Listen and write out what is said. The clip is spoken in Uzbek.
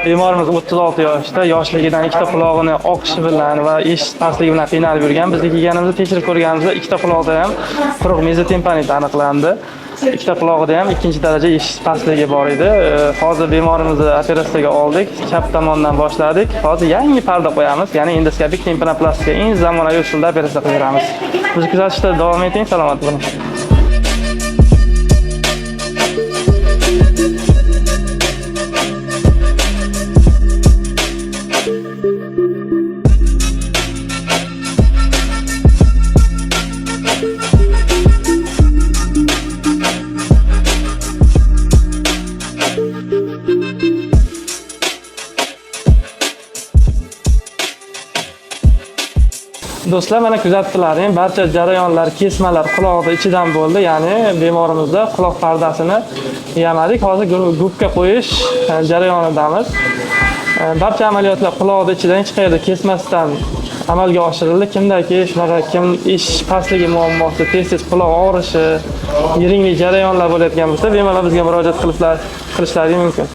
Bemorimiz 36 yoshda, yoshligidan ikkita qulog'ini oqishi bilan va eshitish pastligi bilan qiynalib yurgan. Bizga kelganimizda tekshirib ko'rganimizda ikkita quloqda ham quruq mezotimpanit aniqlandi. Ikkita qulog'ida ham ikkinchi daraja eshitish pastligi bor edi. Hozir bemorimizni operatsiyaga oldik, chap tomondan boshladik. Hozir yangi parda qo'yamiz, ya'ni endoskopik timpanoplastika eng zamonaviy usulda operatsiya qilib beramiz. Bizni kuzatishda davom eting, salomat bo'ling. Do'stlar, mana kuzatdilaring, barcha jarayonlar, kesmalar quloqni ichidan bo'ldi, ya'ni bemorimizda quloq pardasini yamadik. Hozir gubka qo'yish jarayonidamiz. Barcha amaliyotlar quloqni ichidan hech qayerda kesmasdan amalga oshirildi. Kimdaki shunaqa kim eshitish pastligi muammosi, tez-tez quloq og'rishi, yiringli jarayonlar bo'layotgan bo'lsa, bemalol bizga murojaat qilishlari mumkin.